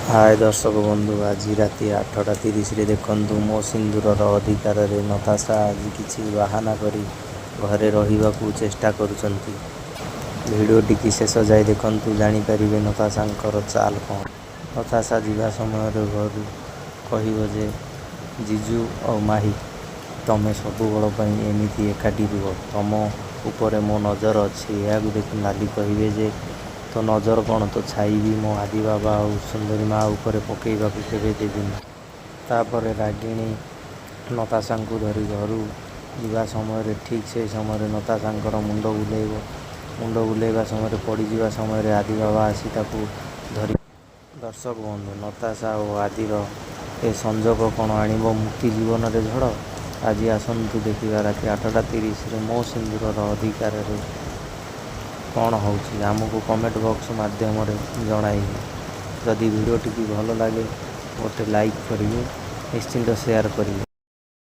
ହାଏ ଦର୍ଶକ ବନ୍ଧୁ, ଆଜି ରାତି 8:30ରେ ଦେଖନ୍ତୁ ମୋ ସିନ୍ଦୁରର ଅଧିକାରରେ ନତାଶା ଆଜି କିଛି ବାହାନା କରି ଘରେ ରହିବାକୁ ଚେଷ୍ଟା କରୁଛନ୍ତି। ଭିଡିଓଟିକୁ ଶେଷ ଯାଏ ଦେଖନ୍ତୁ, ଜାଣିପାରିବେ ନତାଶାଙ୍କର ଚାଲ କଣ। ନତାଶା ଯିବା ସମୟରେ ଘରୁ କହିବ ଯେ ଜିଜୁ ଆଉ ମାହି, ତମେ ସବୁବେଳ ପାଇଁ ଏମିତି ଏକାଠି ରୁହ, ତମ ଉପରେ ମୋ ନଜର ଅଛି। ଏହାକୁ ଦେଖି ଲାଲି କହିବେ ଯେ ତୋ ନଜର କଣ, ତୋ ଛାଇ ବି ମୋ ଆଦିବାବା ଆଉ ସୁନ୍ଦରୀ ମା ଉପରେ ପକାଇବାକୁ କେବେ ଦେବିନି। ତାପରେ ରାଗିଣୀ ନତାଶାଙ୍କୁ ଧରି ଘରୁ ଯିବା ସମୟରେ ଠିକ୍ ସେହି ସମୟରେ ନତାଶାଙ୍କର ମୁଣ୍ଡ ବୁଲାଇବ। ମୁଣ୍ଡ ବୁଲାଇବା ସମୟରେ ପଡ଼ିଯିବା ସମୟରେ ଆଦିବାବା ଆସି ତାକୁ ଧରି। ଦର୍ଶକ ବନ୍ଧୁ, ନତାଶା ଓ ଆଦିର ଏ ସଂଯୋଗ କଣ ଆଣିବ ମୁକ୍ତି ଜୀବନରେ ଝଡ଼? ଆଜି ଆସନ୍ତୁ ଦେଖିବା ରାତି 8:30ରେ ମୋ ସିନ୍ଦୁରର ଅଧିକାରରେ କଣ ହେଉଛି। ଆମକୁ କମେଣ୍ଟ ବକ୍ସ ମାଧ୍ୟମରେ ଜଣାଇବେ। ଯଦି ଭିଡ଼ିଓଟିକୁ ଭଲ ଲାଗେ ଗୋଟେ ଲାଇକ୍ କରିବେ, ନିଶ୍ଚିତ ସେୟାର କରିବେ।